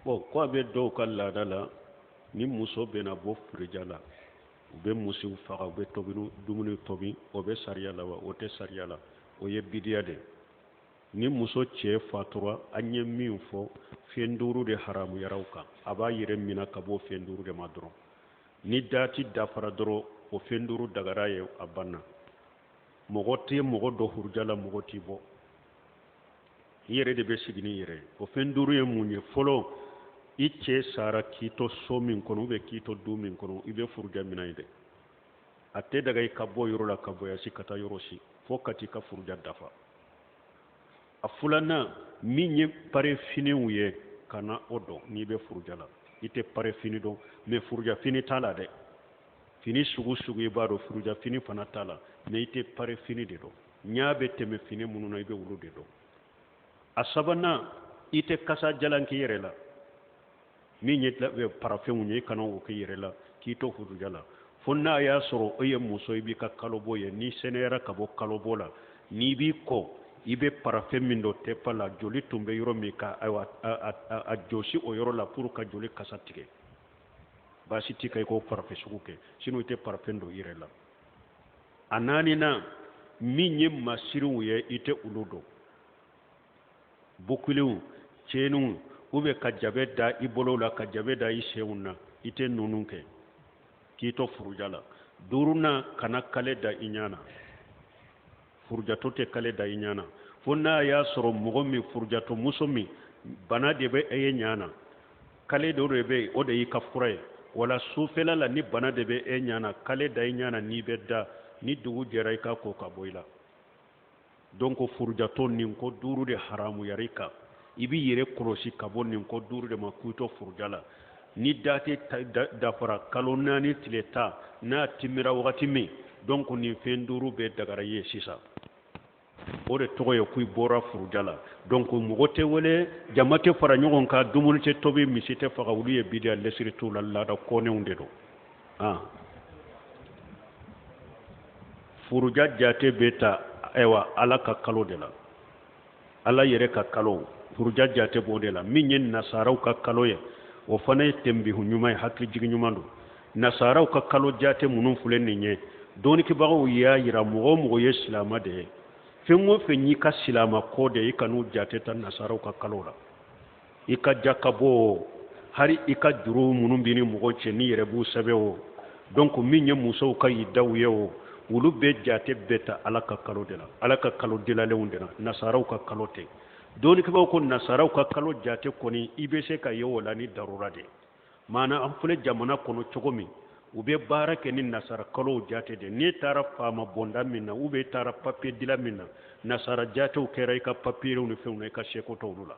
Bon, ko a bɛ dɔw ka laada la, ni muso bɛna bɔ furuja la, u bɛ misiw faga, u bɛ tobi, dumuni tobi. O bɛ sariya la wa? O tɛ sariya la, o ye bidiya de. Ni muso cɛ fatura, an ye min fɔ, fɛn duuru de haramuyara u kan. A b'a yɛrɛ mina ka bɔ fɛn duuru de ma dɔrɔn. Ni dati dafara dɔrɔn, o fɛn duuru dagara ye, a banna. Mɔgɔ tɛ mɔgɔ dɔ huruja la, mɔgɔ t'i bɔ, i yɛrɛ de bɛ sigi n'i yɛrɛ ye. O fɛn duuru ye mun ye? Fɔlɔ, i cɛ sara k'i to so min kɔnɔ, ou bien k'i to du min kɔnɔ, i bɛ furuja mina yen dɛ. A tɛ daga i ka bɔ yɔrɔ la ka voyage ka taa yɔrɔ si fo ka t'i ka furuja dafa. A filanan, min ye pare finiw ye, kana o don n'i bɛ furuja la. I tɛ pare fini don, mais furuja fini t'a la dɛ. Fini sugu sugu i b'a dɔn, furuja fini fana t'a la, mais i tɛ pare fini de don, ɲa bɛ tɛmɛ fini minnu na, i bɛ olu de don. A sabanan, i tɛ kasa jalan k'i yɛrɛ la, min ye parafɛnw ye, i kana o k'i yɛrɛ la k'i to furuja la, fo n'a y'a sɔrɔ o ye muso, i b'i ka kalobɔ ye. N'i sɛnɛyara ka bɔ kalobɔ la, n'i b'i ko, i bɛ parafɛn min don tɛpa la, joli tun bɛ yɔrɔ min ka, ayiwa, a jɔsi o yɔrɔ la pour ka joli kasa tigɛ, baasi t'i kan i k'o parafɛn sugu kɛ. Sinon i tɛ parafɛn don i yɛrɛ la. A naaninan, min ye masiriw ye, i tɛ olu don, bukuliw, cɛniw, ou bien ka jabe da i bolo la, ka jabe da i senw na, i tɛ ninnu kɛ k'i to furuja la. Duurunan, kana kale da i ɲɛ na. Furujatɔ tɛ kale da i ɲɛ na, fo n'a y'a sɔrɔ mɔgɔ min, furujatɔ muso min, bana de bɛ e ye ɲɛ na, kale dɔ de bɛ yen, o de y'i ka fura ye. Wala sufɛla la, ni bana de bɛ e ɲɛ na, kale da i ɲɛ na n'i bɛ da, ni dugu jɛra, i ka ko ka bɔ i la. Donc furujatɔ, nin ko duuru de haramuyara i kan. I b'i yɛrɛ kɔlɔsi ka bɔ nin ko duuru de ma k'i to furuja la. Ni date dafara kalo 4 tile 10, n'a timira wagati min, donc nin fɛn duuru bɛɛ dagara i ye sisan. O de tɔgɔ ye ko i bɔra furuja la. Donc mɔgɔ tɛ wele, jama tɛ fara ɲɔgɔn kan, dumuni tɛ tobi, misi tɛ faga. Olu ye bidiya, lɛsiri t'u la, laada kɔnɛw de don. Ah, furuja jate bɛ ta, ayiwa, Ala ka kalo de la, Ala yɛrɛ ka kalo, furuja jate b'o de la. Min ye nasaraw ka kalo ye, o fana ye tɛnbihu ɲuman ye, hakilijigi ɲuman don. Nasaraw ka kalo jate minnu filɛ nin ye, dɔnnikɛbagaw y'a yira, mɔgɔ o mɔgɔ ye silama de ye, fɛn o fɛn y'i ka silama ko de ye, i kan'u jate ta nasaraw ka kalo la. I ka jakabɔ o, hali i ka juru minnu b'i ni mɔgɔ cɛ, n'i yɛrɛ b'u sɛbɛn o, donc min ye musow ka idaw ye o, olu bɛɛ jate bɛ ta Ala ka kalo de la, Ala ka kalo dilalenw de la, nasaraw ka kalo tɛ. Dɔnnikɛbaaw ko nasaraw ka kalo jate kɔni, i bɛ se ka ye o la ni darura de ye. Maana an filɛ jamana kɔnɔ cogo min, u bɛ baara kɛ ni nasara kalow jate de. N'i taara faama bonda min na, ou bien i taara papiye dila min na, nasara jatew kɛra i ka papiyew ni fɛnw na, i ka seko tɛ olu la,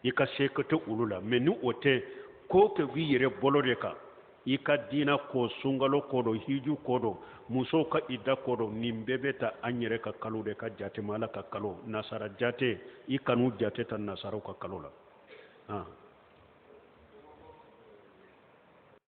i ka seko tɛ olu la. Mais ni o tɛ, ko kɛ b'i yɛrɛ bolo de kan, i ka diina ko, sunkalo ko don, hiju ko don, musow ka ida ko don, nin bɛɛ bɛ ta an yɛrɛ ka kalo de ka jate ma, Ala ka kalo. Nasara jate, i kan'u jate ta nasaraw ka kalo la.